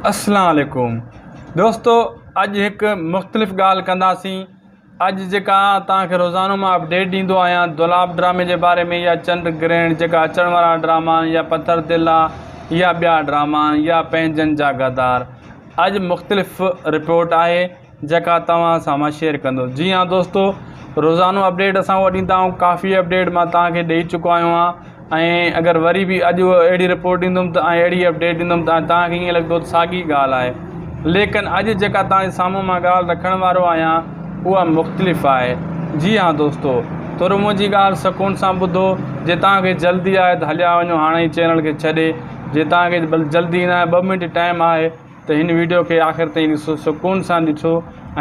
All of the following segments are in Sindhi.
اسلام عليڪم دوستو اڄ هڪ مختلف ڳالهه ڪنداسين اڄ جيڪا توهان کي روزانو مان اپڊيٽ ڏيندو آهيان دولاب ڊرامي جي باري ۾ يا چنڊ گرهڻ جيڪا اچڻ وارا ڊراما آهن يا پٿر دل آ يا ٻيا ڊراما آهن يا پنهنجن جا غدار اڄ مختلف رپورٽ آهي جيڪا توهان سان مان شيئر ڪندس جي ها دوستو روزانو اپڊيٽ اسان اهو ڏيندا آهيون ڪافي اپڊيٽ مان توهان کي ڏئي چڪو آهيان ۽ اگر وري به اڄ اهڙي رپورٽ ڏيندم ته ۽ اهڙي اپڊيٽ ڏيندم ته توهان کي ائين لڳندو ته ساڳي ڳالهه آهي ليڪن اڄ جيڪا توهان جي سامهون مان ڳالهه رکڻ وارو آهيان اها مختلف آهي جي ها دوستو ٿورو منهنجي ڳالهه سڪون سان ٻڌو جي توهان کي جلدي آهي ته هليا وڃو هاڻي ئي چينل کي ڇڏي جي توهان کي جلدي نه آهي ٻه منٽ ٽائيم آهي ته هن ويڊيو کي آخر تائين ڏسو سڪون سان ڏسو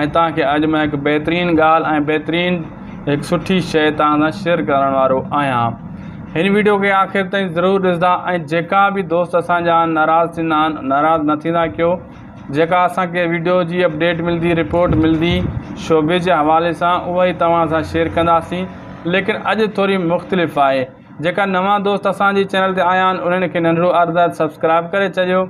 ۽ توهان کي اڄ مان هڪ بهترين ڳالهه ۽ بهترين هڪ سٺي شيء توهان سان شيئر ڪرڻ وارو آهيان هن ويڊيو کي آخر تائين ضرور ڏسندا ۽ جيڪا به دوست اسان جا ناراض ٿيندا آهن ناراض نه ٿيندا ڪيو جيڪا اسان کي ويڊيو جي اپڊيٽ ملندي رپورٽ ملندي شعبي جي حوالي سان اها ئي توهان سان شيئر ڪنداسين ليڪن اڄ ٿوري مختلف آهي جيڪا نوان دوست اسان جي چينل تي آيا آهن انهن کي ننڍڙو عرض آهي سبسڪرائب ڪري ڇڏيو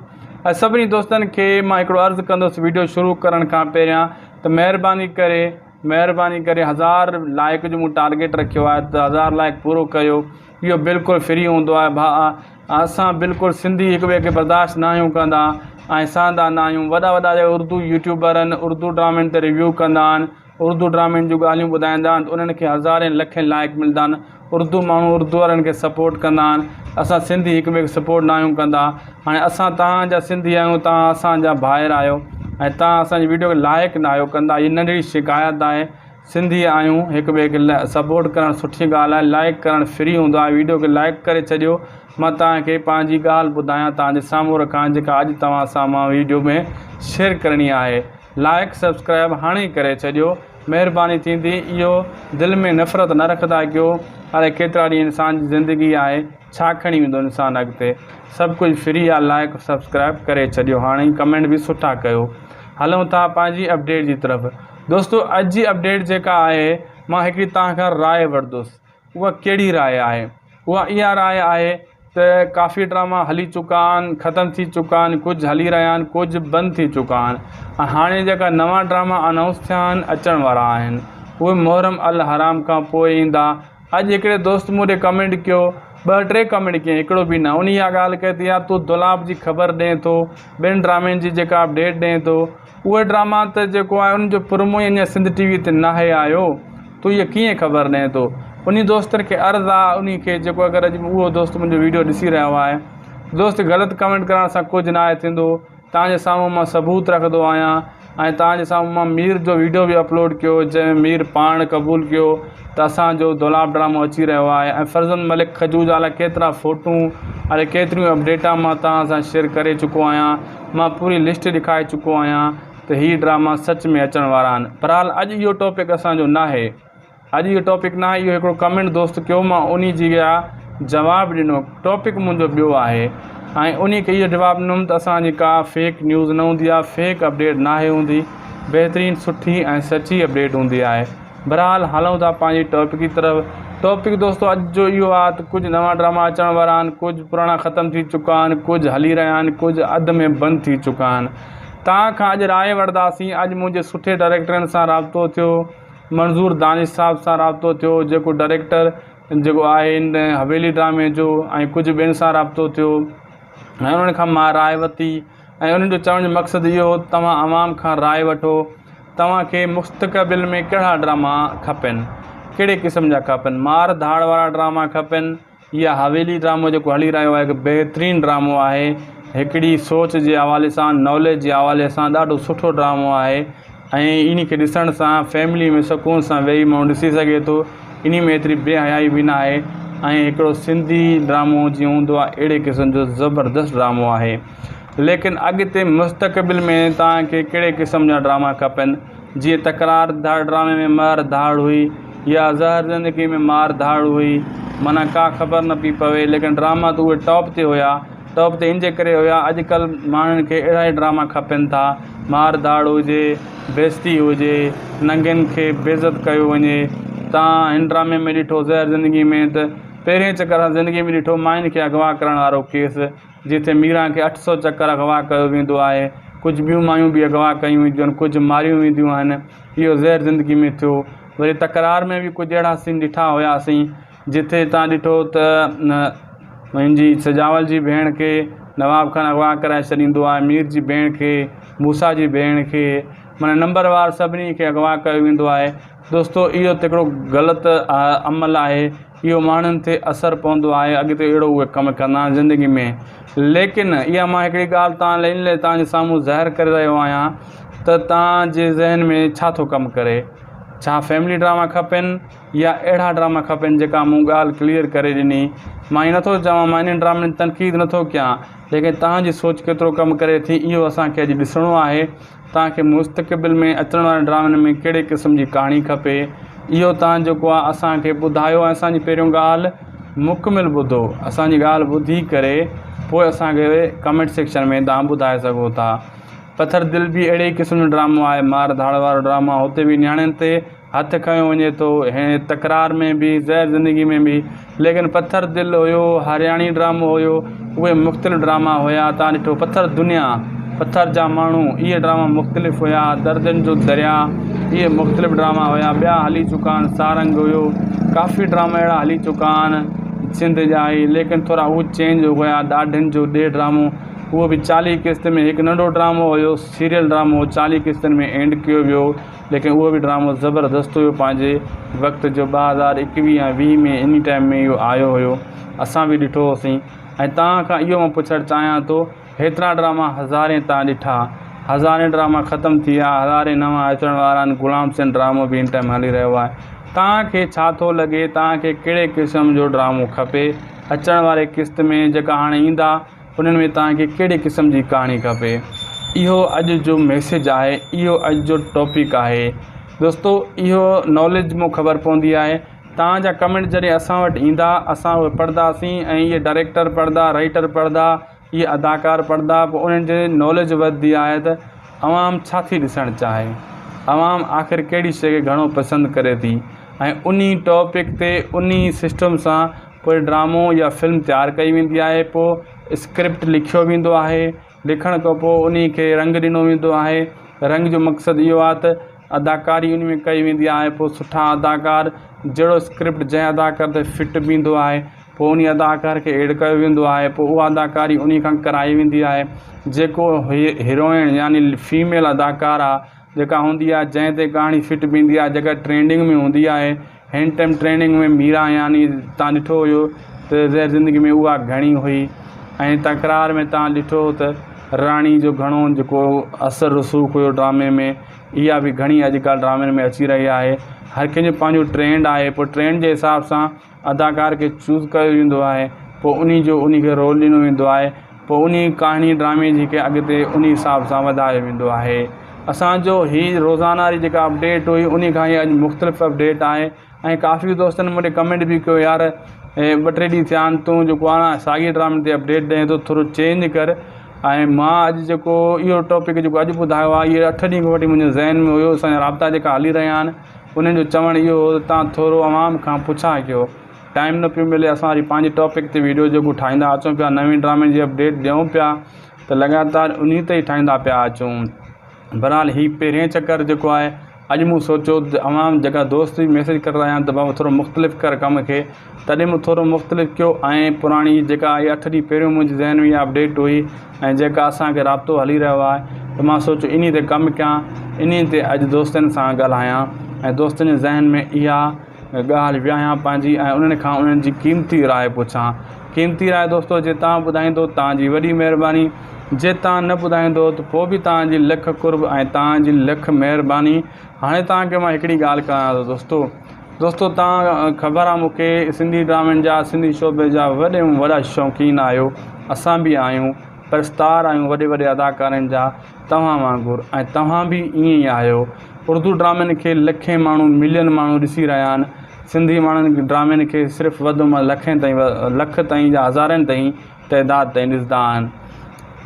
۽ سڀني دوستن کي مان هڪڙو عرض ڪندس ويڊيو شروع ڪرڻ کان پهريان ته مهرباني ڪري مهرباني ڪري هزار لائڪ جو مون ٽارگيٽ رکيو آهي ته هزار لائڪ پورو ڪيو اهو بلڪل فري هوندو آهي ڀاء اسان بلڪل سنڌي هڪ ٻئي کي برداشت نه آهيون ڪندا ۽ سهندا نه آهيون وڏا وڏا جيڪا اردو يوٽيوبر آهن اردو ڊرامن تي ريويو ڪندا آهن اردو ڊرامن جون ڳالهيون ٻڌائيندا آهن ته انهن کي هزارين لکين لائڪ ملندا آهن اردو ماڻهو اردو وارن کي سپورٽ ڪندا آهن اسان سنڌي هڪ ٻئي کي سپورٽ نه آهيون ڪندا هاڻي اسان توهان جا سنڌي آهيون توهان اسان جا ڀائر آهيو ۽ توهان اسان جي ويڊيو کي لائڪ نه آهيو ڪندا هي ننڍڙي شڪايت آهي سنڌي آهيون هڪ ٻئي کي سپورٽ ڪرڻ سٺي ڳالهه آهي لائڪ ڪرڻ فري هوندو آهي ويڊيو کي لائڪ ڪري ڇڏيو مان توهان کي پنهنجي ڳالهه ٻڌايان توهان جي سامهون رکان جيڪا اڄ توهان سان مان ويڊيو ۾ شيئر ڪرڻي آهي لائيڪ سبسڪرائب هاڻي ئي ڪري ڇڏيو مهرباني ٿيندي اهو دل ۾ نفرت نه رکندا ڪيو الائي ڪيترا ڏينهن انسان جي زندگي آهي ڇا کڻي ويندو انسان اڳتي سڀ ڪجهه فري آ لائيڪ سبسڪرائب ڪري ڇڏيو هاڻي ئي ڪمينٽ به سٺا ڪيو هلون ٿا پنهنجي اپڊيٽ جي طرف دوستو اڄ جي اپڊيٽ جيڪا آهي مان هڪڙي توهان کان راء وٺندس اها ڪهڙي راء آهي؟ اها اها راء آهي ته ڪافي ڊراما هلي چڪا آهن، ختم ٿي چڪا آهن، ڪجهه هلي رهيا آهن، ڪجهه بند ٿي چڪا آهن ۽ هاڻي جيڪا نوان ڊراما انائونس ٿيا آهن اچڻ وارا آهن اهي محرم الحرام کان پوء ايندا. اڄ هڪڙي دوست مون ڏي ڪمينٽ ڪيو، ٻه ٽي ڪمينٽ ڪيائين هڪڙو به نه، انهي اها ڳالهه ڪئي ته يار تون دولاب جي خبر ڏين ٿو، ٻين ڊرامن جي جيڪا اپڊيٽ ڏين ٿو، اهي ڊراما ته جيڪو آهي انهن جو پرومو ئي اڃا سنڌ ٽي وي تي ناهي آيو تون اهي ڪيئن خبر ڏين ٿو انهي دوستن کي عرض آ انهي کي جيڪو اگر اڄ اهو دوست منهنجو ويڊيو ڏسي رهيو آهي دوست غلط ڪمينٽ ڪرڻ سان ڪجهه ناهي ٿيندو توهان جي سامهون مان ثبوت رکندو آهيان ۽ توهان جي سامهون مان مير جو ويڊيو به اپلوڊ ڪيو جنهن ۾ مير پاڻ قبول ڪيو ته اسان جو دولاب ڊرامو اچي رهيو آهي ۽ فرزند ملڪ کجو جا الائي ڪيترا فوٽون الائي ڪيتريون اپڊيٽا مان توهان سان شيئر ڪري چڪو آهيان مان پوري لسٽ ڏکائي چڪو آهيان ته هي ڊراما سچ ۾ اچڻ وارا آهن بھرحال اڄ اهو ٽاپڪ اسان جو ناهي اڄ اهو ٽاپڪ ناهي اهو هڪڙو ڪمينٽ دوست ڪيو مان انهي جي اها جواب ڏنو ٽاپڪ منهنجو ٻيو آهي ۽ انهي کي اهو جواب ڏنم ته اسان جي ڪا فيڪ نيوز نه هوندي آهي فيڪ اپڊيٽ ناهي هوندي بهترين سٺي ۽ سچي اپڊيٽ هوندي آهي بھرحال ھلون ٿا پنھنجي ٽاپڪ جي طرف ٽاپڪ دوستو اڄ جو اھو آ ته ڪجھ نوان ڊراما اچڻ وارا آھن ڪجھ پراڻا ختم ٿي چڪا آھن ڪجھ ھلي رھيا آھن ڪجھ اڌ ۾ بند ٿي چڪا آھن توھان کان اڄ راء وٺنداسين اڄ منھنجي سٺي ڊائريڪٽرن سان رابطو ٿيو منظور دانش صاحب سان رابطو ٿيو جيڪو ڊائريڪٽر جيڪو آھي ان حويلي ڊرامي جو ۽ ڪجھ ٻين سان رابطو ٿيو ۽ انھن کان مان راء ورتي ۽ انهن جو چوڻ جو مقصد اهو هو ته توهان عوام کان راء وٺو توهان کي مستقبل ۾ ڪهڙا ڊراما کپن ڪهڙي قسم جا کپن مار ڌاڙ وارا ڊراما کپن يا حويلي ڊرامو جيڪو هلي رهيو آهي هڪ بهترين ڊرامو آهي هڪڙي سوچ جي حوالي سان ناليج جي حوالي سان ڏاڍو سٺو ڊرامو آهي ۽ انهي کي ڏسڻ سان فيملي ۾ سڪون سان ويهي ماڻهو ڏسي سگهي ٿو انهي ۾ ايتري بي حيائي به نه آهي ۽ هڪڙو سنڌي ڊرامو جيئن هوندو آهي اهڙي قسم جو زبردست ڊرامو آهي ليڪن اڳتي مستقبل ۾ توهان کي ڪهڙي قسم جا ڊراما کپن جيئن تڪرار ڌاڙ ڊرامي ۾ مار ڌاڙ هئي يا زهر زندگي ۾ مار ڌاڙ هئي معنيٰ ڪا خبر نه پئي پوي ليڪن ڊراما ته اهي ٽاپ تي هيا ٽاپ تي ان جي ڪري هيا اڄ ڪلهه ماڻهن کي اهڙا ئي ڊراما کپن ٿا مار ڌاڙ هجي بيعزتي هجي ننگن کي بيعزت ڪيو وڃي تان هن ڊرامي ۾ ڏٺو زهر زندگي ۾ ته پهرين چڪر اسان زندگي ۾ ڏٺو ماين کي اغوا ڪرڻ وارو ڪيس جتي ميران کي 800 چڪر اغوا ڪيو ويندو آهي، ڪجهه ٻيون مايون به اغوا ڪيون وينديون آهن، ڪجهه ماريون وينديون آهن، اهو زهر زندگي ۾ ٿيو. وري تڪرار ۾ به ڪجهه اهڙا سين ڏٺا هياسين جتي تان ڏٺو ته منهنجي سجاول جي ڀيڻ کي نواب خان اغوا ڪرائي ڇڏيندو آهي، مير جي ڀيڻ کي، موسيٰ جي ڀيڻ کي معنيٰ نمبر وار سڀني کي اغوا ڪيو ويندو آهي. دوستو اهو ته هڪڙو غلط عمل آهي اهو ماڻهن تي اثر پوندو آهي اڳتي اهڙو اهي ڪم ڪندا زندگي ۾ ليڪن اها مان هڪڙي ڳالهه تان ان لاء تان جي سامهون ظاهر ڪري رهيو آهيان ته تان جي ذهن ۾ ڇا ٿو ڪم ڪري ڇا فيملي ڊراما کپن يا اهڙا ڊراما کپن جيڪا مون ڳالهه ڪليئر ڪري ڏني مان ائين نٿو چوان مان انهن ڊرامن جي تنقيد نٿو ڪيان ليڪن تان جي سوچ ڪيترو ڪم ڪري ٿي اهو اسانکي اڄ ڏسڻو آهي توهان کي مستقبل ۾ اچڻ وارن ڊرامن ۾ ڪهڙي قسم جي ڪهاڻي کپي اهو توهان جيڪو آهي اسان کي ٻڌايو ۽ اسان جي پهريون ڳالهه مڪمل ٻڌو اسان جي ڳالهه ٻڌي ڪري پوء اسان کي ڪمينٽ سيڪشن ۾ توهان ٻڌائي سگهو ٿا پٿر دل به اهڙي ئي قسم جو ڊرامو آهي مار ڌاڙ وارو ڊرامو آهي اتي به نياڻين تي هٿ کنيو وڃي ٿو هن تڪرار ۾ به زهر زندگي ۾ به ليڪن پٿر دل هيو هارياڻي ڊرامو هيو اهي مختلف ڊراما هيا تان ڏٺو پٿر دنيا پٿر جا ماڻهو اهي ڊراما مختلف هيا دردن جو دريا اهي مختلف ڊراما هيا ٻيا هلي چڪا آهن سارنگ هيو ڪافي ڊراما اهڙا هلي چڪا آهن سنڌ جا ئي ليڪن ٿورا هو چينج هو گيا ڏاڍن جو ڏي ڊرامو اهو به چاليهه قسط ۾ هڪ ننڍو ڊرامو هيو سيريل ڊرامو چاليهه قسطن ۾ اينڊ ڪيو ويو ليڪن اهو به ڊرامو زبردست هيو پنهنجي وقت جو 2021 يا 20 ۾ انهي ٽائيم ۾ اهو آيو هيو اسان به ڏٺو هوسين ۽ توهان کان اهو مان پڇڻ چاهيان ٿو هيترا ڊراما هزارين توهان ڏٺا هزارين ڊراما ختم ٿي ويا هزارين نوان اچڻ وارا آهن غلام حسين ڊرامو به هن ٽائيم هلي رهيو آهي توهان کي ڇا ٿو لڳي توهان کي ڪهڙي قسم جو ڊرامو کپي اچڻ واري قسط ۾ جيڪا هاڻي ايندا انهن ۾ توهان کي ڪهڙي قسم جي ڪهاڻي کپي؟ اهو اڄ جو ميسيج آهي، اهو اڄ جو ٽاپڪ آهي. دوستو اهو ناليج مون خبر پوندي آهي. توهان جا ڪمينٽ جڏهن اسان وٽ ايندا اسان اهي پڙهنداسين ۽ اهي ڊائريڪٽر پڙهندا، رائيٽر پڙهندا، اهي اداڪار پڙهندا پوء انهن جي ناليج وڌندي آهي ته عوام ڇا ٿي ڏسڻ چاهي، عوام آخر ڪهڙي شيء کي گهڻو پسند ڪري ٿي ۽ انهي ٽاپڪ تي انهي سسٽم سان پوء ڊرامو يا فلم تيار ڪئي ويندي آهي پوء اسڪرپٽ لکيو ويندو آهي لکڻ کان پوء انهي کي رنگ ڏنو ويندو آهي رنگ جو مقصد اهو آهي ته اداڪاري ان ۾ ڪئي ويندي آهي پوء سٺا اداڪار جهڙو اسڪرپٽ جنهن اداڪار تي فٽ بيهندو آهي پوء انهي اداڪار کي ايڊ ڪيو ويندو آهي پوء اها اداڪاري انهي کان ڪرائي ويندي آهي جيڪو هيروئن يعني فيميل اداڪارا جيڪا هوندي آهي جنهن تي ڪهاڻي فٽ بيهندي آهي جيڪا ٽرينڊنگ ۾ هوندي آهي هن ٽائيم ٽرينڊنگ ۾ ميرا يعني تان ڏٺو هيو ته زهر زندگي ۾ اها گهڻي هئي ۽ تڪرار ۾ تان ڏٺو ته راڻي جو گهڻو جيڪو اثر رسوخ هيو ڊرامي ۾ اها به گهڻي اڄڪلهه ڊرامن ۾ اچي رهي آهي هر ڪنهن جو پنهنجو ٽرينڊ آهي پوء ٽرينڊ جي حساب سان اداڪار کي چوز ڪيو ويندو آهي پوء انهي جو انهي کي رول ڏنو ويندو آهي پوء انهي ڪهاڻي ڊرامي جي کي اڳتي انهي حساب سان وڌايو ويندو آهي اسان جو هي روزانه جي جيڪا اپڊيٽ هئي انهي کان هي اڄ مختلف اپڊيٽ آهي ۽ ڪافي دوستن مون ڏي ڪمينٽ به ڪيو يار ٻه ٽي ڏينهن ٿيا آهن تون جيڪو آهي نه ساڳي ڊرامي تي اپڊيٽ ڏئين ٿو ٿورو چينج ڪر ۽ مان اڄ جيڪو اهو ٽاپڪ جيڪو اڄ ٻڌايو آهي اهي اٺ ڏينهن کان وٺي منهنجي ذهن ۾ هيو اسان جا رابطا جيڪا هلي رهيا آهن انهن جو چوڻ اهو هو ته توهان ٿورو عوام کان پڇا ڪيو ٽائيم نه پيو ملي اسان وري پنهنجي ٽاپڪ تي ويڊيو جيڪو ٺاهيندا اچون پيا نوين ڊرامي جي اپڊيٽ ڏيون پيا ته لڳاتار انهي تي ئي ٺاهيندا پيا اچون بهرحال هي پهرين چڪر جيڪو آهي اڄ مون سوچيو ته عوام جيڪا دوست به ميسيج ڪري رهيا آهن ته بابا ٿورو مختلف ڪر ڪم کي تڏهن مون ٿورو مختلف ڪيو ۽ پراڻي جيڪا اهي اٺ ڏينهن پهريون منهنجي ذهن ۾ اها اپڊيٽ هئي ۽ جيڪا اسان کي رابطو هلي رهيو آهي ته مان سوچيو انهي تي ڪم ڪيان انهي تي اڄ دوستن سان ڳالهايان ۽ دوستن جي ذهن ۾ اها ڳالهه ويهايان پنهنجي ۽ انهن کان انهن جي قيمتي راء پڇان قيمتي راء دوستو جي توهان ٻڌائيندو توهان جي وڏي مهرباني جي توهان نه ٻڌائيندو ته پوء به توهان جي لک قرب ۽ توهان جي لک مهرباني هاڻي توهان کي مان هڪڙي ڳالهه ڪريان ٿو دوستو دوستو توهان خبر آ مونکي سنڌي ڊرامن جا سنڌي شعبي جا وڏي ۾ وڏا شوقين آهيو اسان به آهيون پرستار آهيون وڏي وڏي اداڪارن جا توهان وانگر ۽ توهان به ائين ئي آهيو اردو ڊرامن کي لکين ماڻهو ملين ماڻهو ڏسي رهيا آهن سنڌي ماڻهن ڊرامن کي صرف وڌ ۾ لکين تائين لک تائين يا هزارن تائين تعداد تائين ڏسندا آهن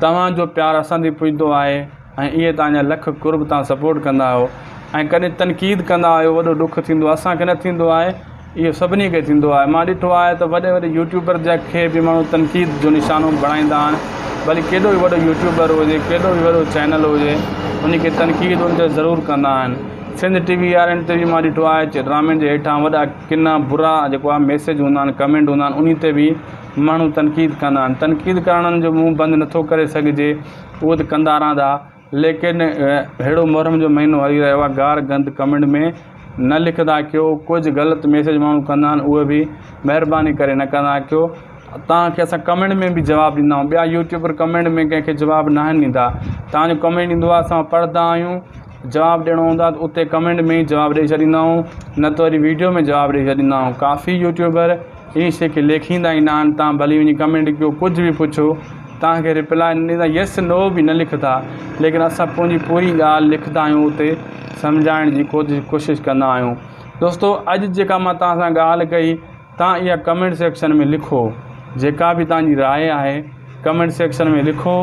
توهان جو پيار اسان تائين پڄندو آهي ۽ اهي توهان جا لک قرب توهان سپورٽ ڪندا آهيو ۽ ڪڏهن تنقيد ڪندا آهيو وڏو ڏک ٿيندو آهي اسان کي نه ٿيندو آهي اهو سڀني کي ٿيندو آهي. مان ڏٺو آهي ته وڏي وڏي يوٽيوبر جا کي به ماڻهو تنقيد جو نشانو بڻائيندا آهن. ڀلي ڪيڏو به وڏو يوٽيوبر هجي، ڪيڏو به وڏو چينل هجي، ان کي تنقيد ان تي ضرور ڪندا آهن. سنڌ ٽي وي وارن تي به مان ڏٺو آهي چې ڊرامن جي هيٺان وڏا ڪنا برا جيڪو آهي ميسيج هوندا آهن، ڪمينٽ هوندا آهن، انهي تي به ماڻهو تنقيد ڪندا آهن. تنقيد ڪرڻ جو منهن بند نٿو ڪري سگهجي، اهو ته ڪندا رهندا. ليڪن ههڙو محرم جو مهينو هلي رهيو آهي گار گند ڪمينٽ ۾ نه لکندا ڪيو ڪجهه غلط ميسيج ماڻهو ڪندا آهن اهي به مهرباني ڪري نه ڪندا ڪيو توهان کي اسان ڪمينٽ ۾ به جواب ڏيندا آهيون ٻيا يوٽيوبر ڪمينٽ ۾ ڪنهن کي جواب نه آهن ڏيندا توهان جو ڪمينٽ ايندو آهي اسان پڙهندا آهيون جواب ڏيڻو هوندو آهي ته اتي ڪمينٽ ۾ ئي جواب ڏئي ڇڏيندا آهيون نه ته وري ويڊيو ۾ جواب ڏئي ڇڏيندا آهيون ڪافي يوٽيوبر انهي شي کي ليکيندا ئي نه آهن توهان ڀلي وڃي ڪمينٽ ڪيو ڪجهه به پڇو توهان کي رپلائي نه ڏيندا يس نو به نه لکندا ليڪن اسان پنهنجي پوري ڳالهه لکندا آهيون اتي سمجهائڻ جي ڪوشش ڪندا آهيون دوستو اڄ جيڪا مان توهان سان ڳالهه ڪئي توهان اها ڪمينٽ سيڪشن ۾ لکو جيڪا به توهان جي راء آهي ڪمينٽ سيڪشن ۾ لکو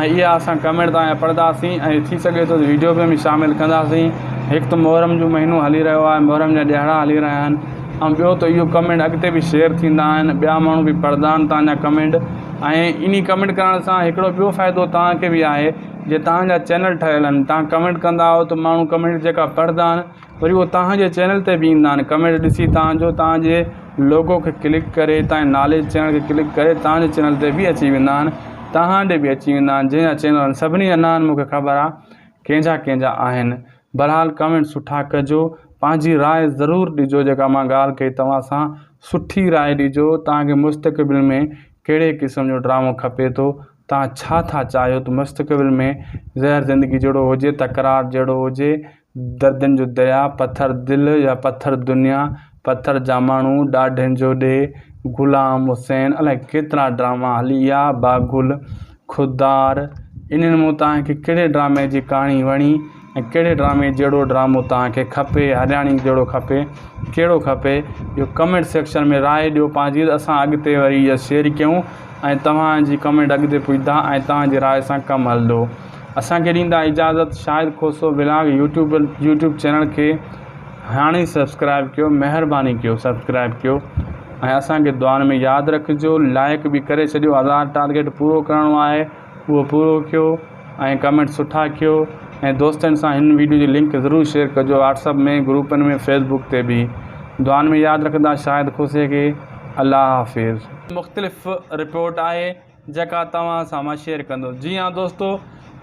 ۽ اها اسان ڪمينٽ توهان جا پڙهنداسين ۽ ٿي سگهي ٿو ته ويڊيو ۾ به شامل ڪنداسين هڪ ته محرم جو مهينو هلي رهيو آهي محرم جا ڏهاڙا هلي رهيا آهن ۽ ٻيو ته اهو ڪمينٽ اڳتي به شيئر ٿيندا آهن ٻيا ماڻهو به پڙهندا آهن توهان جا ڪمينٽ ۽ انهي ڪمينٽ ڪرڻ سان هڪڙو ٻيو فائدو توهان کي به آهي جي توهان جا چينل ٺهيل آهن توهان ڪمينٽ ڪندا آهيو ته ماڻهو ڪمينٽ جيڪا پڙهندا آهن وري اهو توهان جي چينل تي به ايندا آهن ڪمينٽ ڏسي توهان جو توهان جي لوگو کي ڪلڪ ڪري توهان جي نالي جي چينل کي ڪلڪ ڪري توهان جي چينل تي به اچي ويندا آهن توهان ڏي به اچي ويندا آهن جنهن جا چينل آهن سڀني جا نه آهن مونکي خبر آهي ڪنهن جا ڪنهن جا آهن بهرحال ڪمينٽ سٺا ڪجو پنهنجي راء ضرور ڏجو جيڪا مان ڳالهه ڪئي توهان سان سٺي راء ڏجو توهان کي مستقبل ۾ ڪهڙي قسم جو ڊرامو کپي ٿو توهان ڇا ٿا چاهيو ته مستقبل ۾ زهر زندگي جهڙو هجي تڪرار جهڙو هجي دردن جو درياء، پٿر دل يا پٿر دنيا، پٿر جا ماڻهو، ڏاڍين جو ڏيهه، غلام حسين، الائي ڪيترا ڊراما هلي ويا، باگل، خوددار، انهن مون توهان کي ڪهڙي ڊرامي جي ڪهاڻي وڻي ۽ ڪهڙي ڊرامي جهڙو ڊرامو توهان کي کپي، هرياڻي جهڙو کپي، ڪهڙو کپي اهو ڪمينٽ سيڪشن ۾ راء ڏيو پنهنجي ته اسان اڳتي وري اها شيئر ڪيون ۽ توهان جي ڪمينٽ اڳتي پڄندا ۽ توهان جي راء سان ڪم هلندو. اسان کي ڏيندا اجازت Shahid Khoso vlog YouTube YouTube channel کي هاڻي سبسڪرائب ڪيو مهرباني ڪيو سبسڪرائب ڪيو ۽ اسان کي دعائن ۾ ياد رکجو لائڪ به ڪري ڇڏيو هزار ٽارگيٽ پورو ڪرڻو آهي اهو پورو ڪيو ۽ ڪمينٽ سٺا ڪيو ۽ دوستن سان هن ويڊيو جي لنڪ ضرور شيئر ڪجو واٽسپ ۾ گروپن ۾ فيسبوڪ تي به دعائن ۾ ياد رکندا شاهد کوسي کي الله حافظ. مختلف رپورٽ آهي جيڪا توهان سان مان شيئر ڪندس جي ها دوستو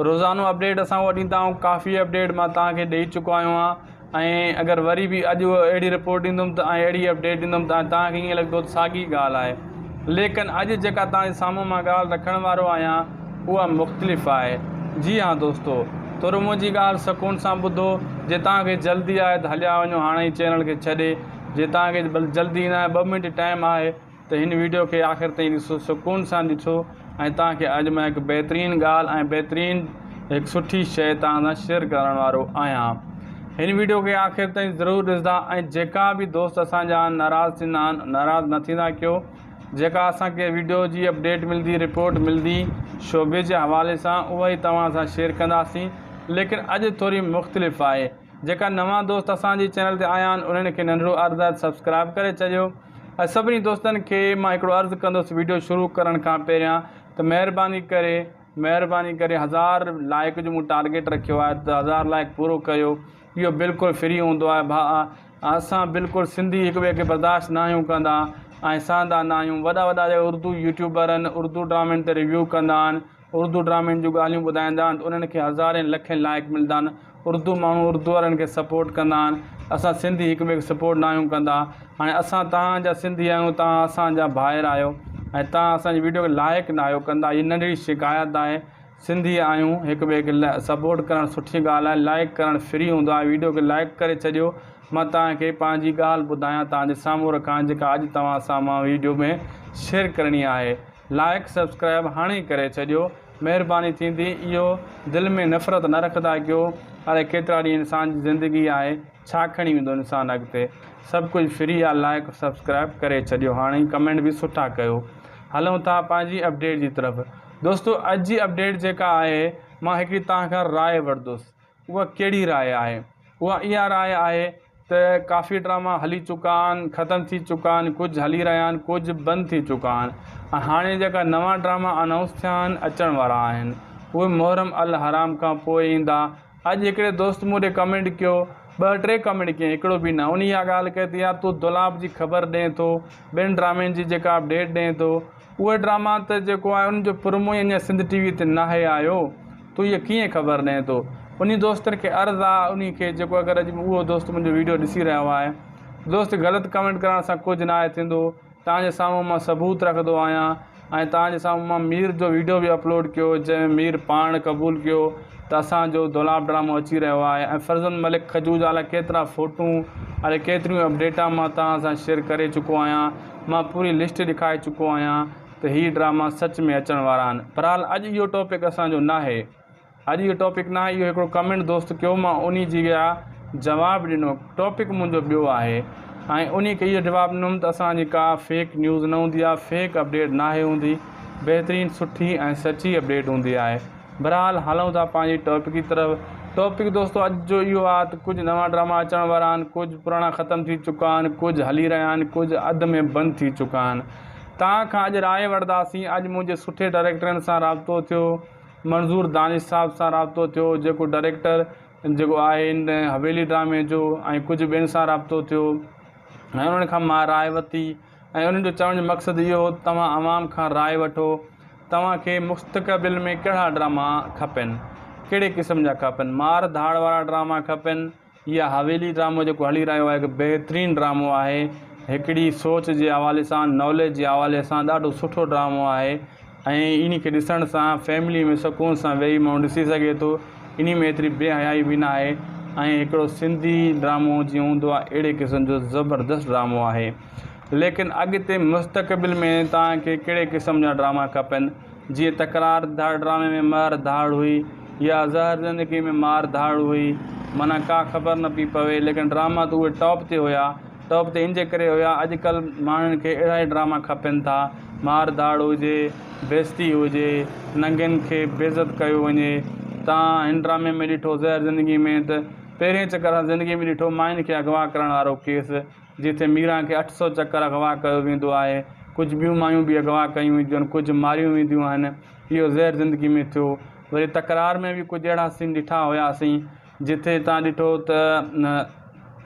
روزانو اپڊيٽ اسان اها ڏيندا آهيون ڪافي اپڊيٽ مان توهان کي ڏئي چڪو آهيان ۽ اگر وري به اڄ اهڙي رپورٽ ڏيندم ته ۽ اهڙي اپڊيٽ ڏيندم ته توهان کي ائين لڳندو ته ساڳي ڳالهه آهي ليڪن اڄ جيڪا توهان جي سامهون مان ڳالهه رکڻ وارو آهيان اها مختلف آهي جي ها دوستو ٿورو منهنجي ڳالهه سڪون سان ٻڌو جي توهان کي جلدي آهي ته هليا وڃو هاڻي ئي چينل کي ڇڏي جي توهان کي جلدي نه آهي ٻه منٽ ٽائيم آهي ته هن ويڊيو کي آخر تائين ڏسو سڪون سان ڏسو ۽ توهان کي اڄ مان هڪ بهترين ڳالهه ۽ بهترين هڪ سٺي شيء توهان سان شيئر ڪرڻ وارو آهيان هن ويڊيو کي آخر تائين ضرور ڏسندا ۽ جيڪا به دوست اسان جا ناراض ٿيندا آهن ناراض نه ٿيندا ڪيو جيڪا اسان کي ويڊيو جي اپڊيٽ ملندي رپورٽ ملندي شعبي جي حوالي سان اها ئي توهان سان شيئر ڪنداسين ليڪن اڄ ٿوري مختلف آهي جيڪا نوان دوست اسان جي چينل تي آيا آهن انهن کي ننڍڙو عرض آهي ته سبسڪرائب ڪري ڇڏيو ۽ سڀني دوستن کي مان هڪڙو عرض ڪندس ويڊيو شروع ڪرڻ کان پهريان ته مهرباني ڪري مهرباني ڪري هزار لائڪ جو مون ٽارگيٽ رکيو آهي ته هزار لائڪ پورو ڪيو اهو بلڪل فري هوندو آهي ڀاء اسان بلڪل سنڌي هڪ ٻئي کي برداشت نه آهيون ڪندا ۽ سهندا نه آهيون وڏا وڏا جيڪا اردو يوٽيوبر آهن اردو ڊرامن تي ريويو ڪندا آهن اردو ڊرامن جون ڳالهيون ٻڌائيندا آهن ته انهن کي هزارين لکين لائڪ ملدا آهن اردو ماڻهو اردو وارن کي سپورٽ ڪندا آهن اسان سنڌي هڪ ٻئي کي سپورٽ نه آهيون ڪندا هاڻي اسان توهان جا سنڌي آهيون توهان اسان جا ڀائر آهيو ۽ توهان اسان جي ويڊيو کي لائڪ نه آهيو ڪندا هي ننڍڙي شڪايت آهي سنڌي آهيون هڪ ٻئي کي سپورٽ ڪرڻ سٺي ڳالهه آهي لائڪ ڪرڻ فري هوندو آهي ويڊيو کي لائڪ ڪري ڇڏيو مان توهان کي پنهنجي ڳالهه ٻڌايان توهان جي سامهون رکان جيڪا اڄ توهان سان مان ويڊيو ۾ شيئر ڪرڻي آهي لائيڪ سبسڪرائب هاڻي ئي ڪري ڇڏيو مهرباني ٿيندي اهو دل ۾ نفرت نه رکندا ڪيو الائي ڪيترا ڏينهن انسان جي زندگي آهي ڇا کڻي ويندو انسان اڳتي سڀ ڪجهه فري آ لائيڪ سبسڪرائب ڪري ڇڏيو هاڻي ئي ڪمينٽ به سٺا ڪيو هلون ٿا پنهنجي اپڊيٽ جي طرف دوستو اڄ جي اپڊيٽ جيڪا آهي مان هڪڙي توهان کان راء وٺندس اها ڪهڙي راء آهي؟ اها اها راء آهي ته ڪافي ڊراما هلي چڪا آهن، ختم ٿي چڪا آهن، ڪجهه هلي رهيا آهن، ڪجهه بند ٿي چڪا آهن ۽ هاڻي جيڪا نوان ڊراما انائونس ٿيا آهن اچڻ وارا آهن اهي محرم الحرام کان پوء ايندا. اڄ هڪڙي دوست مون ڏي ڪمينٽ ڪيو، ٻه ٽي ڪمينٽ ڪيائين هڪڙو به نه، انهي اها ڳالهه ڪئي ته يار تون دولاب جي خبر ڏين ٿو، ٻين ڊرامن جي جيڪا اپڊيٽ ڏين ٿو، اهي ڊراما ته جيڪو آهي انهن جو پرومو ئي اڃا سنڌ ٽي وي تي ناهي آيو. تون اها ڪيئن خبر ڏئين ٿو؟ انهي دوستن کي عرض آ انهي کي جيڪو اگر اڄ به اهو دوست منهنجو ويڊيو ڏسي رهيو آهي دوست غلط ڪمينٽ ڪرڻ سان ڪجهه ناهي ٿيندو توهان جي سامهون مان ثبوت رکندو آهيان ۽ توهان جي سامهون مان مير جو ويڊيو به اپلوڊ ڪيو جنهن ۾ مير پاڻ قبول ڪيو ته اسان جو دولاب ڊرامو اچي رهيو آهي ۽ فرزند ملڪ کجو جا الائي ڪيترا فوٽو الائي ڪيتريون اپڊيٽا مان توهان سان شيئر ڪري چڪو آهيان مان پوري لسٽ ڏکائي چڪو آهيان ته هي ڊراما سچ ۾ اچڻ وارا آهن. بھرحال اڄ اهو ٽاپڪ اسان جو ناهي. اڄ اهو ٽاپڪ ناهي اهو هڪڙو ڪمينٽ دوست ڪيو مان انهي جي اها جواب ڏنو ٽاپڪ منهنجو ٻيو آهي ۽ انهي کي اهو جواب ڏنم ته اسان جي ڪا فيڪ نيوز نه هوندي آهي فيڪ اپڊيٽ ناهي هوندي بهترين سٺي ۽ سچي اپڊيٽ هوندي آهي. بھرحال هلون ٿا پنهنجي ٽاپڪ جي طرف ٽاپڪ دوستو اڄ جو اهو آهي ته ڪجهه نوان ڊراما اچڻ وارا آهن ڪجهه پراڻا ختم ٿي چڪا آهن ڪجهه هلي رهيا آهن ڪجهه اڌ ۾ بند ٿي چڪا آهن توهان کان اڄ راء وٺنداسين اڄ منهنجي سٺي ڊائريڪٽرن سان رابطو ٿيو منظور دانش صاحب سان رابطو ٿيو جيڪو ڊائريڪٽر جيڪو آهي هن حويلي ڊرامي جو ۽ ڪجهه ٻين سان رابطو ٿيو ۽ انهن کان مان راء ورتي ۽ انهن جو چوڻ جو مقصد اهو هو ته توهان عوام کان راء وٺو توهان کي مستقبل ۾ ڪهڙا ڊراما کپن ڪهڙي قسم جا کپن مار ڌاڙ وارا ڊراما کپن يا حويلي ڊرامو جيڪو هلي رهيو آهي هڪ بهترين ڊرامو آهي هڪڙي سوچ جي حوالي سان ناليج جي حوالي سان ڏاڍو سٺو ڊرامو آهي ۽ انهي کي ڏسڻ سان فيملي ۾ سڪون سان ويهي ماڻهو ڏسي سگهي ٿو انهي ۾ ايتري بي حيائي به ناهي ۽ هڪڙو سنڌي ڊرامو جيئن هوندو آهي اهڙي قسم جو زبردست ڊرامو آهي ليڪن اڳتي مستقبل ۾ توهان کي ڪهڙي قسم جا ڊراما کپن جيئن تڪرار ڌاڙ ڊرامي ۾ مار ڌاڙ هئي يا زهر زندگي ۾ مار ڌاڙ هئي معنيٰ ڪا خبر نه پئي پوي ليڪن ڊراما ته اهي ٽاپ تي هيا ٽاپ تي ان جي ڪري هيا اڄ ڪلهه ماڻهن کي اهڙا ئي ڊراما کپن ٿا مار ڌاڙ هجي بيعزتي هجي ننگن کي بيعزت ڪيو وڃي تان هن ڊرامي ۾ ڏٺو زهر زندگي ۾ ته پهرين چڪر اسان زندگي ۾ ڏٺو ماين کي اغوا ڪرڻ وارو ڪيس جتي ميران کي 800 چڪر اغوا ڪيو ويندو آهي ڪجهه ٻيون مايون به اغوا ڪيون وينديون آهن ڪجهه ماريون وينديون آهن اهو زهر زندگي ۾ ٿيو وري تڪرار ۾ به ڪجهه اهڙا سين ڏٺا هياسين جتي تان ڏٺو ته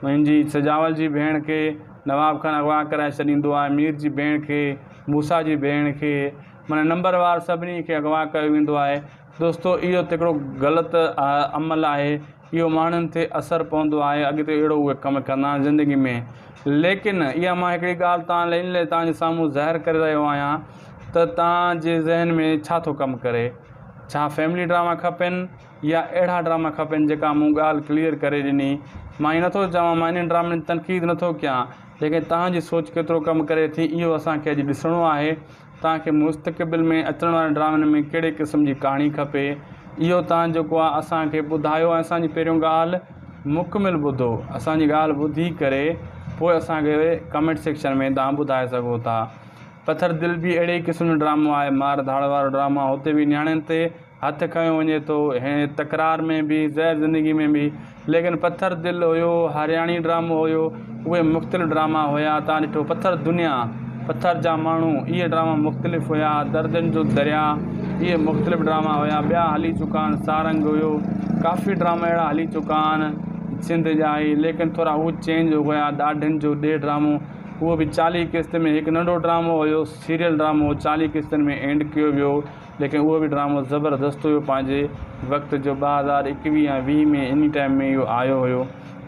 منهنجي سجاول جي ڀيڻ کي نواب خان اغوا ڪرائي ڇڏيندو آهي مير جي ڀيڻ کي موسيٰ جي ڀيڻ کي معنيٰ نمبر وار سڀني کي اغوا ڪيو ويندو آهي دوستو اهو ته هڪڙو غلط عمل آهي اهو ماڻهن تي اثر پوندو آهي اڳتي اهڙو اهي ڪم ڪندا زندگي ۾ ليڪن اها مان هڪڙي ڳالهه تان ان لاء تان جي سامهون ظاهر ڪري رهيو آهيان ته تان جي ذهن ۾ ڇا ٿو ڪم ڪري ڇا فيملي ڊراما کپن يا اهڙا ڊراما کپن جيڪا مون ڳالهه ڪليئر ڪري ڏني مان ائين نٿو چوان مان انهن ڊرامن جي تنقيد نٿو ڪيان ليڪن توهان جي سوچ ڪيترو ڪم ڪري ٿي اهو اسان کي اڄ ڏسڻو آهي توهان کي مستقبل ۾ اچڻ وارن ڊرامن ۾ ڪهڙي قسم جي ڪهاڻي کپي اهو توهان جيڪو آهي اسان کي ٻڌايو ۽ اسان جي پهريون ڳالهه مڪمل ٻڌو اسان جي ڳالهه ٻڌي ڪري پوء اسان کي ڪمينٽ سيڪشن ۾ توهان ٻڌائي سگهو ٿا پٿر دل به اهڙي ئي قسم جو ڊرامو آهي مار ڌاڙ وارو ڊرامو هتي به نياڻين تي هٿ کنيو وڃي ٿو هن تڪرار ۾ به زهر زندگي ۾ به ليڪن پٿر دل هيو هارياڻي ڊرامو هيو اهي مختلف ڊراما هيا تان ڏٺو پٿر دنيا پٿر جا ماڻهو اهي ڊراما مختلف هيا دردن جو دريا اهي مختلف ڊراما هيا ٻيا هلي چڪا آهن سارنگ هيو ڪافي ڊراما اهڙا هلي چڪا آهن سنڌ جا ئي ليڪن ٿورا هو چينج هو گيا ڏاڍن جو ڏي ڊرامو اهو به 40 قسط ۾ هڪ ننڍو ڊرامو هيو سيريل ڊرامو 40 قسطن ۾ اينڊ ڪيو ويو ليڪن اهو به ڊرامو زبردست هيو پنهنجي وقت جو 2021 يا 20 ۾ انهي ٽائيم ۾ اهو آيو هيو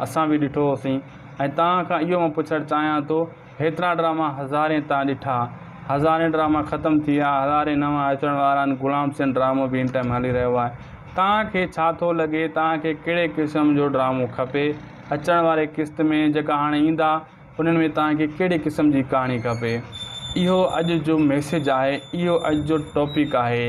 اسان به ڏٺو هوسين ۽ توهان کان اهو مان پڇڻ چاهيان ٿو هيترا ڊراما هزارين توهان ڏٺا هزارين ڊراما ختم ٿي ويا هزارين نوان اچڻ وارا آهن غلام حسين ڊرامو به هن ٽائيم هلي رهيو آهي توهان کي ڇا ٿو لڳي توهان کي ڪهڙي قسم جو ڊرامو کپي اچڻ واري قسط ۾ جيڪا هاڻي ايندا انهن ۾ توهان کي ڪهڙي قسم جي ڪهاڻي کپي؟ اهو اڄ جو ميسيج آهي، اهو اڄ جو ٽاپڪ آهي.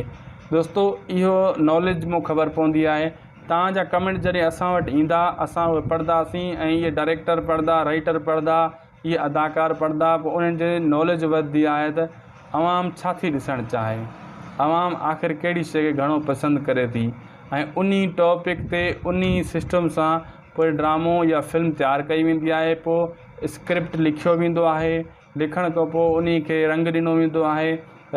دوستو اهو ناليج مون خبر پوندي آهي. توهان جا ڪمينٽ جڏهن اسان وٽ ايندا، اسان اهي پڙهنداسين ۽ اهي ڊائريڪٽر پڙهندا، رائيٽر پڙهندا، اهي اداڪار پڙهندا پوء انهن جي ناليج وڌندي آهي ته عوام ڇا ٿي ڏسڻ چاهي، عوام آخر ڪهڙي شيء کي گهڻو پسند ڪري ٿي ۽ انهي ٽاپڪ تي انهي سسٽم سان پوء ڊرامو يا فلم تيار ڪئي ويندي آهي پوء اسڪرپٽ لکيو ويندو آهي لکڻ کان پوء انهي کي رنگ ڏنو ويندو آهي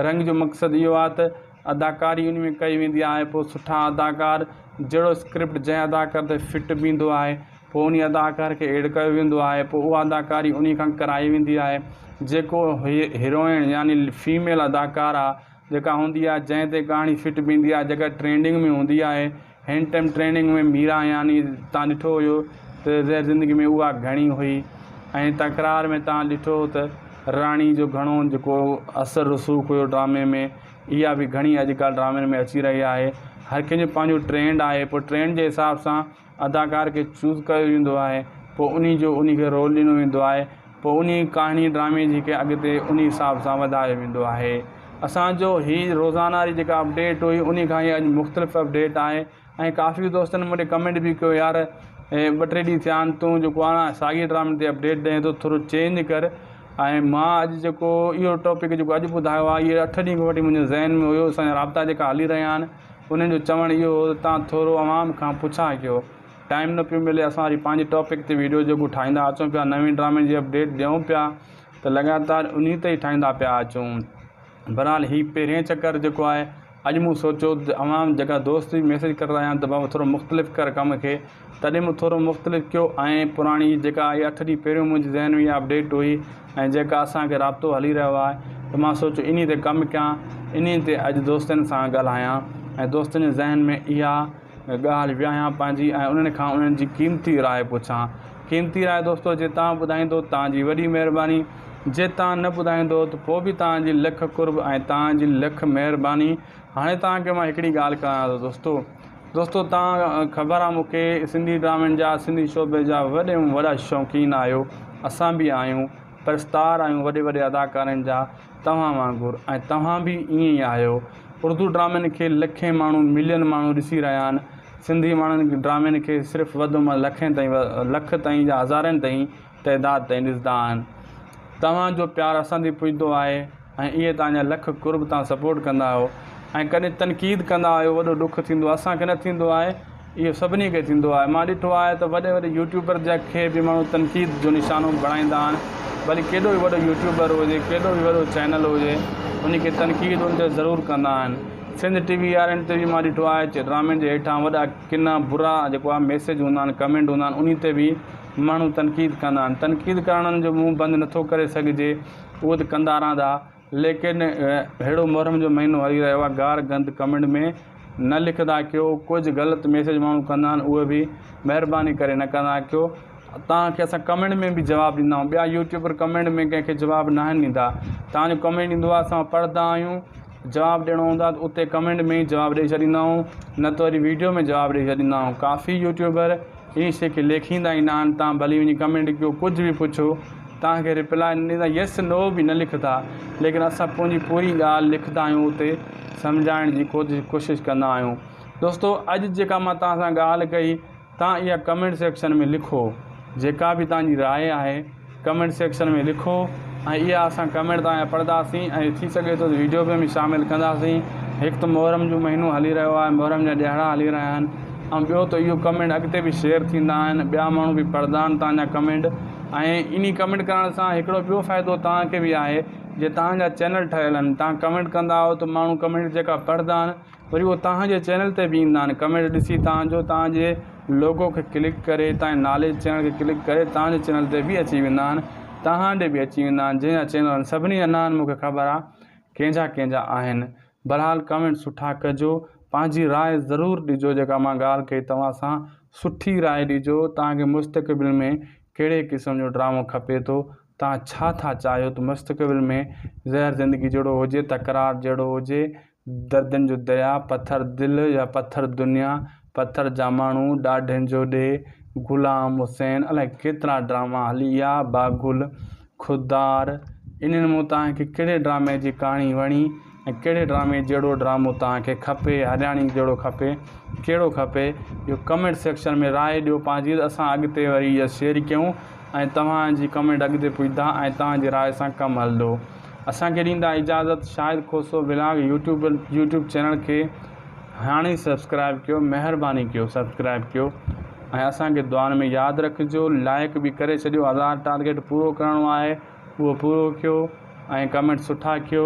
رنگ جو مقصد اهو آهي ته اداڪاري ان ۾ ڪئي ويندي آهي پوء سٺا اداڪار جهڙو اسڪرپٽ جنهن اداڪار تي فٽ بيهندو آهي پوء انهي اداڪار کي ايڊ ڪيو ويندو آهي پوء اها اداڪاري انهي کان ڪرائي ويندي آهي جيڪو هيروئن يعني فيميل اداڪارا جيڪا هوندي آهي جنهن تي ڪهاڻي فٽ بيهندي آهي جيڪا ٽرينڊنگ ۾ هوندي آهي هن ٽائيم ٽرينڊنگ ۾ ميرا يعني تان ڏٺو هيو ته زهر زندگي ۾ اها گهڻي هئي ۽ تڪرار ۾ تان ڏٺو ته راڻي جو گهڻو جيڪو اثر رسوخ هيو ڊرامي ۾ اها به گهڻي اڄڪالهه ڊرامن ۾ اچي رهي آهي هر ڪنهن جو پنهنجو ٽرينڊ آهي پوء ٽرينڊ جي حساب سان اداڪار کي چوز ڪيو ويندو آهي پوء انهي جو انهي کي رول ڏنو ويندو آهي پوء انهي ڪهاڻي ڊرامي جي کي اڳتي انهي حساب سان وڌايو ويندو آهي اسان جو هي روزانه جي جيڪا اپڊيٽ هئي انهي کان هي اڄ مختلف اپڊيٽ آهي ۽ ڪافي دوستن مون ڏي ڪمينٽ به ڪيو يار ٻه ٽي ڏينهن ٿيا آهن تون جيڪو آهي نه ساڳي ڊرامي تي اپڊيٽ ڏئين ٿو ٿورو چينج ڪر ۽ مان اڄ جيڪو اهو ٽاپڪ جيڪو اڄ ٻڌايو آهي اهي اٺ ڏينهن کان وٺي منهنجي ذهن ۾ هيو اسان جا رابطا جيڪا هلي رهيا آهن انهن جو چوڻ اهو هو ته توهان ٿورو عوام کان پڇا ڪيو. ٽائيم نه پيو ملي اسان وري پنهنجي ٽاپڪ تي ويڊيو جيڪو ٺاهيندا اچون پيا نوين ڊرامي جي اپڊيٽ ڏيون پيا ته لڳاتار انهي تي ئي ٺاهيندا پيا اچون. بهرحال هي پهرين چڪر جيڪو آهي اڄ مون سوچيو ته عوام جيڪا دوست به ميسيج ڪري رهيا آهن ته بابا ٿورو مختلف ڪر ڪم کي تڏهن مون ٿورو مختلف ڪيو ۽ پراڻي جيڪا آئي اٺ ڏينهن پهريون منهنجي ذهن ۾ اها اپڊيٽ هئي ۽ جيڪا اسان کي رابطو هلي رهيو آهي ته مان سوچيو انهي تي ڪم ڪيان انهي تي اڄ دوستن سان ڳالهايان ۽ دوستن جي ذهن ۾ اها ڳالهه ويهايان پنهنجي ۽ انهن کان انهن جي قيمتي راء پڇان قيمتي راء دوستو جي توهان ٻڌائيندو توهان جي وڏي مهرباني جي توهان نه ٻڌائيندو ته پوء به توهان جي لک قرب ۽ توهان جي لک مهرباني هاڻي توهان کي مان هڪڙي ڳالهه ڪريان ٿو دوستو دوستو تان خبر آ مونکي سنڌي ڊرامن جا سنڌي شعبي جا وڏي ۾ وڏا شوقين آهيو اسان به آهيون پرستار آهيون وڏي وڏي اداڪارن جا توهان وانگر ۽ توهان به ائين ئي آهيو اردو ڊرامن کي لکين ماڻهو ملين ماڻهو ڏسي رهيا آهن سنڌي ماڻهن ڊرامن کي صرف وڌ ۾ لکين تائين لک تائين يا هزارن تائين تعداد تائين ڏسندا آهن توهان جو پيار اسان تائين پڄندو آهي ۽ اهي توهان جا لک قرب توهان سپورٽ ڪندا آهيو ۽ ڪڏهن تنقيد ڪندا آهيو وڏو ڏک ٿيندو آهي اسان کي نه ٿيندو آهي اهو سڀني کي ٿيندو آهي مان ڏٺو آهي ته وڏي وڏي يوٽيوبر جا کي به ماڻهو تنقيد جو نشانو بڻائيندا آهن ڀلي ڪيڏو به وڏو يوٽيوبر هجي ڪيڏو به وڏو چينل هجي ان کي تنقيد ان تي ضرور ڪندا آهن سنڌ ٽي وي وارن تي به مان ڏٺو آهي ڊرامن جي هيٺان وڏا ڪنا برا جيڪو آهي ميسيج هوندا آهن ڪمينٽ هوندا آهن انهي تي به ماڻهو تنقيد ڪندا آهن تنقيد ڪرڻ جو منهن بند نٿو ڪري سگهجي اهو ته ڪندا رهندا ليڪن ههڙو محرم جو مهينو هلي رهيو آهي گار گند ڪمينٽ ۾ نه لکندا ڪيو ڪجهه غلط ميسيج ماڻهو ڪندا آهن اهي به مهرباني ڪري نه ڪندا ڪيو توهان کي اسان ڪمينٽ ۾ به جواب ڏيندا آهيون ٻيا يوٽيوبر ڪمينٽ ۾ ڪنهن کي جواب نه آهن ڏيندا توهان جو ڪمينٽ ايندو آهي اسان پڙهندا آهيون جواب ڏيڻو هوندو آهي ته اتي ڪمينٽ ۾ ئي جواب ڏئي ڇڏيندا آهيون نه ته وري ويڊيو ۾ جواب ڏئي ڇڏيندا آهيون ڪافي يوٽيوبر انهي شي کي ليکيندا ئي نه آهن توهان ڀلي وڃي ڪمينٽ ڪيو ڪجهه به پڇو توهان کي رپلاء نه ڏيندا يس نو به نه لکندا ليڪن اسان پنهنجي پوري ڳالهه لکندا آهيون اتي سمجهائڻ جي ڪوشش ڪندا آهيون دوستو اڄ جيڪا مان توهان سان ڳالهه ڪئي توهان اها ڪمينٽ سيڪشن ۾ لکو جيڪا به توهان جي راء آهي ڪمينٽ سيڪشن ۾ لکو ۽ اها اسان ڪمينٽ توهان جا پڙهنداسين ۽ ٿي سگهي ٿو ته ويڊيو به شامل ڪنداسين هڪ ته محرم جو مهينو هلي رهيو آهي محرم جا ڏهاڙا هلي رهيا آهن ۽ ٻيو ته اهو ڪمينٽ اڳتي به شيئر ٿيندا آهن ٻيا ماڻهو به پڙهندا آهن توهان جا ڪمينٽ ۽ انهي ڪمينٽ ڪرڻ سان هڪڙو ٻيو فائدو توهان کي به آهي جي توهان جا چينل ٺهيل آهن توهان ڪمينٽ ڪندا آهيو ته ماڻهو ڪمينٽ جيڪا پڙهندا آهن وري اهو توهان جي چينل تي به ايندا آهن ڪمينٽ ڏسي توهان جو توهان جي لوگو کي ڪلڪ ڪري توهان جي نالي چينل کي ڪلڪ ڪري توهان جي چينل تي به اچي ويندا آهن توهان ڏي به اچي ويندا آهن جنهن جا چينل آهن سڀني جا نه آهن مونکي خبر آهي ڪنهن جا ڪنهن جا آهن بهرحال ڪمينٽ سٺا ڪجو پنهنجي راء ضرور ڏجو جيڪا مان ڳالهه ڪئي توهان سان سٺي راء ڏجو توهان کي مستقبل ۾ ڪهڙي قسم جو ڊرامو کپي ٿو توهان ڇا ٿا چاهيو ته مستقبل ۾ زهر زندگي جهڙو هجي تڪرار جهڙو هجي دردن جو درياء، پٿر دل يا پٿر دنيا، پٿر جا ماڻهو، ڏاڍين جو ڏيهه، غلام حسين، الائي ڪيترا ڊراما هلي ويا، باگل، خوددار، انهن مون توهان کي ڪهڙي ڊرامي جي ڪهاڻي وڻي ۽ ڪهڙي ڊرامي جهڙو ڊرامو توهان کي کپي، هرياڻي جهڙو کپي، ڪهڙو کپي، اهو ڪمينٽ سيڪشن ۾ راء ڏيو پنهنجي ته اسان اڳتي وري اها شيئر ڪيون ۽ توهان جي ڪمينٽ اڳتي پڄندا ۽ توهان جي راء سان ڪم هلندو. اسان کي ڏيندا اجازت Shahid Khoso vlog YouTube YouTube channel کي هاڻي سبسڪرائب ڪيو مهرباني ڪيو سبسڪرائب ڪيو. ۽ اسان کي دعائن ۾ ياد رکجو لائڪ به ڪري ڇڏيو هزار ٽارگيٽ پورو ڪرڻو آهي اهو پورو ڪيو ۽ ڪمينٽ سٺا ڪيو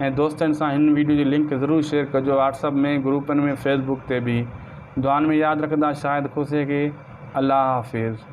۽ دوستن سان هن ويڊيو جي لنڪ ضرور شيئر ڪجو واٽس اپ ۾ گروپن ۾ فيس بڪ تي به دعائن ۾ ياد رکندا شاهد کوسي کي الله حافظ.